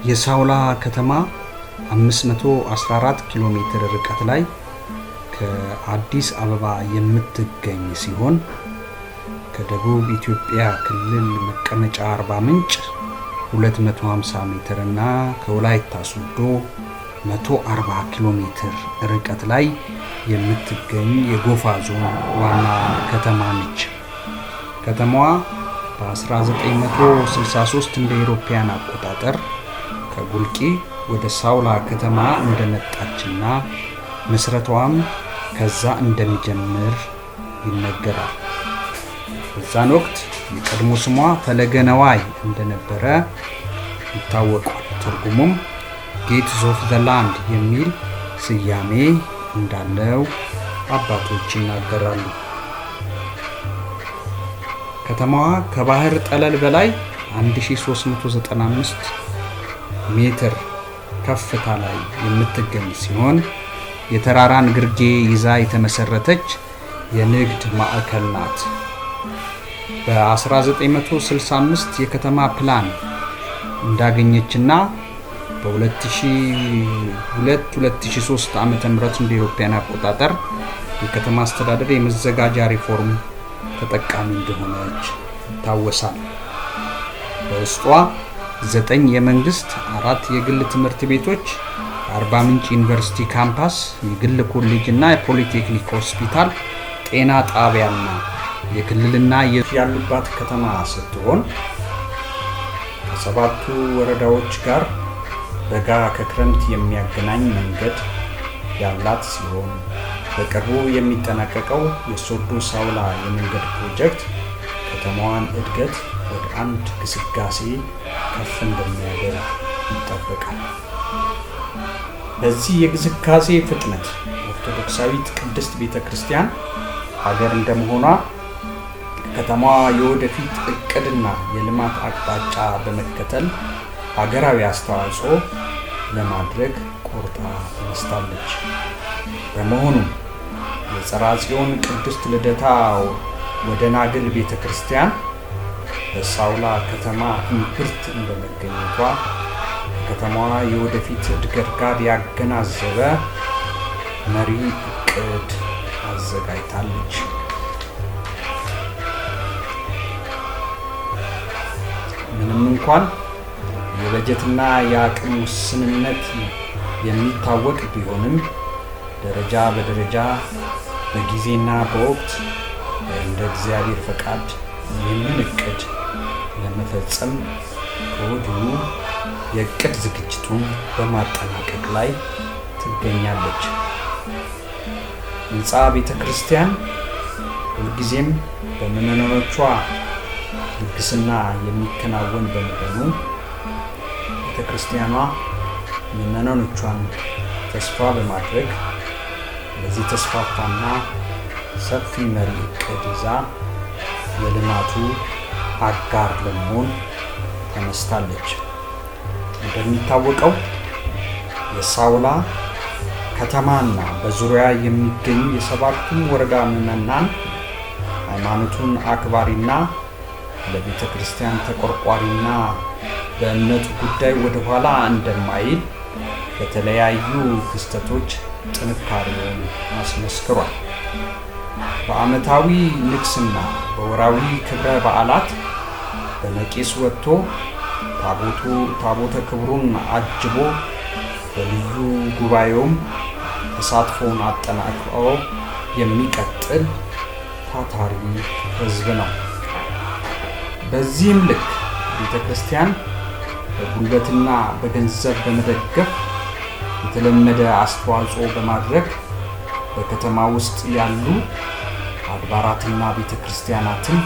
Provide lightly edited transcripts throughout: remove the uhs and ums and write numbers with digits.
የሳውላ ከተማ 514 ኪሎ ሜትር ርቀት ላይ ከአዲስ አበባ የምትገኝ ሲሆን፣ ከደቡብ ኢትዮጵያ ክልል መቀመጫ አርባ ምንጭ 250 ሜትር እና ከወላይታ ሶዶ 140 ኪሎ ሜትር ርቀት ላይ የምትገኝ የጎፋ ዞን ዋና ከተማ ነች። ከተማዋ በ1963 እንደ አውሮፓውያን አቆጣጠር ከጉልቂ ወደ ሳውላ ከተማ እንደመጣችና ምስረታዋም ከዛ እንደሚጀምር ይነገራል። በዛን ወቅት የቀድሞ ስሟ ፈለገ ነዋይ እንደነበረ ይታወቃል። ትርጉሙም "Gates of the Land" የሚል ስያሜ እንዳለው አባቶች ይናገራሉ። ከተማዋ ከባህር ጠለል በላይ 1395 ሜትር ከፍታ ላይ የምትገኝ ሲሆን፣ የተራራን ግርጌ ይዛ የተመሰረተች የንግድ ማዕከል ናት። በ1965 የከተማ ፕላን እንዳገኘችና በ2002 2003 ዓ.ም እንደ አውሮፓውያን አቆጣጠር የከተማ አስተዳደር የመዘጋጃ ሪፎርም ተጠቃሚ እንደሆነች ይታወሳል። በውስጧ ዘጠኝ የመንግስት፣ አራት የግል ትምህርት ቤቶች፣ የአርባ ምንጭ ዩኒቨርሲቲ ካምፓስ፣ የግል ኮሌጅ እና የፖሊቴክኒክ ሆስፒታል፣ ጤና ጣቢያና የክልልና ያሉባት ከተማ ስትሆን፣ ከሰባቱ ወረዳዎች ጋር በጋ ከክረምት የሚያገናኝ መንገድ ያላት ሲሆን፣ በቅርቡ የሚጠናቀቀው የሶዶ ሳውላ የመንገድ ፕሮጀክት ከተማዋን እድገት ወደ አንድ ግስጋሴ ከፍ እንደሚያደርግ ይጠበቃል። በዚህ የግስጋሴ ፍጥነት ኦርቶዶክሳዊት ቅድስት ቤተ ክርስቲያን ሀገር እንደመሆኗ ከተማዋ የወደፊት እቅድና የልማት አቅጣጫ በመከተል ሀገራዊ አስተዋጽኦ ለማድረግ ቆርጣ ተነስታለች። በመሆኑም የጽርሐ ጽዮን ቅድስት ልደታ ወደናግል ቤተ ክርስቲያን በሳውላ ከተማ እምብርት እንደመገኘቷ ከከተማዋ የወደፊት እድገት ጋር ያገናዘበ መሪ እቅድ አዘጋጅታለች። ምንም እንኳን የበጀትና የአቅም ውስንነት የሚታወቅ ቢሆንም፣ ደረጃ በደረጃ በጊዜና በወቅት እንደ እግዚአብሔር ፈቃድ ይህንን እቅድ ለመፈጸም ከወዲሁ የእቅድ ዝግጅቱን በማጠናቀቅ ላይ ትገኛለች። ህንፃ ቤተ ክርስቲያን ሁልጊዜም በምዕመናኖቿ ልግስና የሚከናወን በመሆኑ፣ ቤተ ክርስቲያኗ ምዕመናኖቿን ተስፋ በማድረግ ለዚህ ተስፋፋና ሰፊ መሪ እቅድ ይዛ የልማቱ አጋር ለመሆን ተነስታለች። እንደሚታወቀው የሳውላ ከተማና በዙሪያ የሚገኙ የሰባቱም ወረዳ ምዕመናን ሃይማኖቱን አክባሪና ለቤተ ክርስቲያን ተቆርቋሪና በእምነቱ ጉዳይ ወደ ኋላ እንደማይል በተለያዩ ክስተቶች ጥንካሬውን አስመስክሯል። በዓመታዊ ንግስና በወራዊ ክብረ በዓላት በነቂስ ወጥቶ ታቦቱ ታቦተ ክብሩን አጅቦ በልዩ ጉባኤውም ተሳትፎውን አጠናክሮ የሚቀጥል ታታሪ ሕዝብ ነው። በዚህም ልክ ቤተ ክርስቲያን በጉልበትና በገንዘብ በመደገፍ የተለመደ አስተዋጽኦ በማድረግ በከተማ ውስጥ ያሉ አድባራትና ቤተ ክርስቲያናትን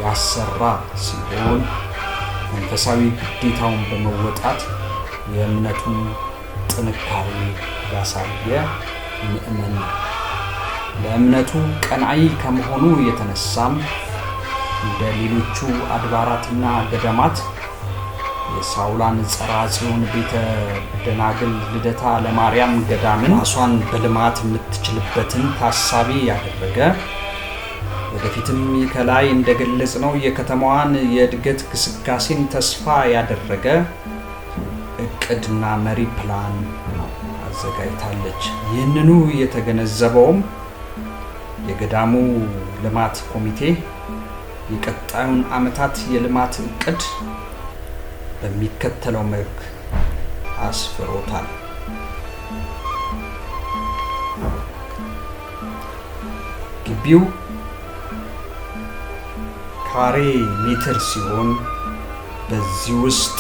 ያሰራ ሲሆን፣ መንፈሳዊ ግዴታውን በመወጣት የእምነቱን ጥንካሬ ያሳየ ምዕመን ነው። ለእምነቱ ቀናኢ ከመሆኑ የተነሳም እንደ ሌሎቹ አድባራትና ገዳማት የሳውላን ጽርሐ ጽዮን ቤተ ደናግል ልደታ ለማርያም ገዳምን ራሷን በልማት የምትችልበትን ታሳቢ ያደረገ፣ ወደፊትም ከላይ እንደገለጽነው የከተማዋን የእድገት ግስጋሴን ተስፋ ያደረገ እቅድና መሪ ፕላን አዘጋጅታለች። ይህንኑ የተገነዘበውም የገዳሙ ልማት ኮሚቴ የቀጣዩን ዓመታት የልማት እቅድ በሚከተለው መልክ አስፍሮታል። ግቢው ካሬ ሜትር ሲሆን በዚህ ውስጥ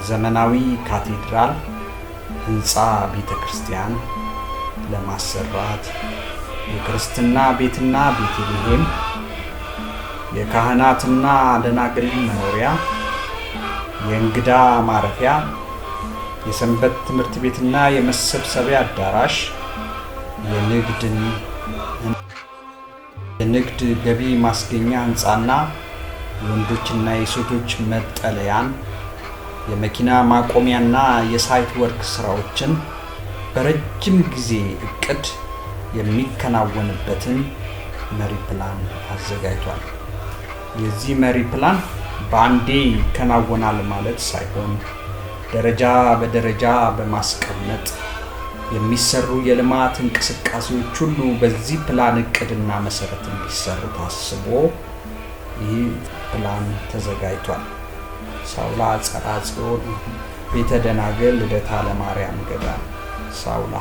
ዘመናዊ ካቴድራል ህንፃ ቤተ ክርስቲያን ለማሰራት፣ የክርስትና ቤትና ቤተልሔም፣ የካህናትና ደናግል መኖሪያ፣ የእንግዳ ማረፊያ፣ የሰንበት ትምህርት ቤትና የመሰብሰቢያ አዳራሽ፣ የንግድ ገቢ ማስገኛ ህንፃና የወንዶችና የሴቶች መጠለያን፣ የመኪና ማቆሚያና የ site work ስራዎችን በረጅም ጊዜ እቅድ የሚከናወንበትን መሪ ፕላን አዘጋጅቷል። የዚህ መሪ ፕላን በአንዴ ይከናወናል ማለት ሳይሆን ደረጃ በደረጃ በማስቀመጥ የሚሰሩ የልማት እንቅስቃሴዎች ሁሉ በዚህ ፕላን እቅድና መሰረት እንዲሰሩ ታስቦ ይህ ፕላን ተዘጋጅቷል። ሳውላ ጸርሐ ጽዮን ቤተ ደናግል ልደታ ለማርያም ገዳም ሳውላ።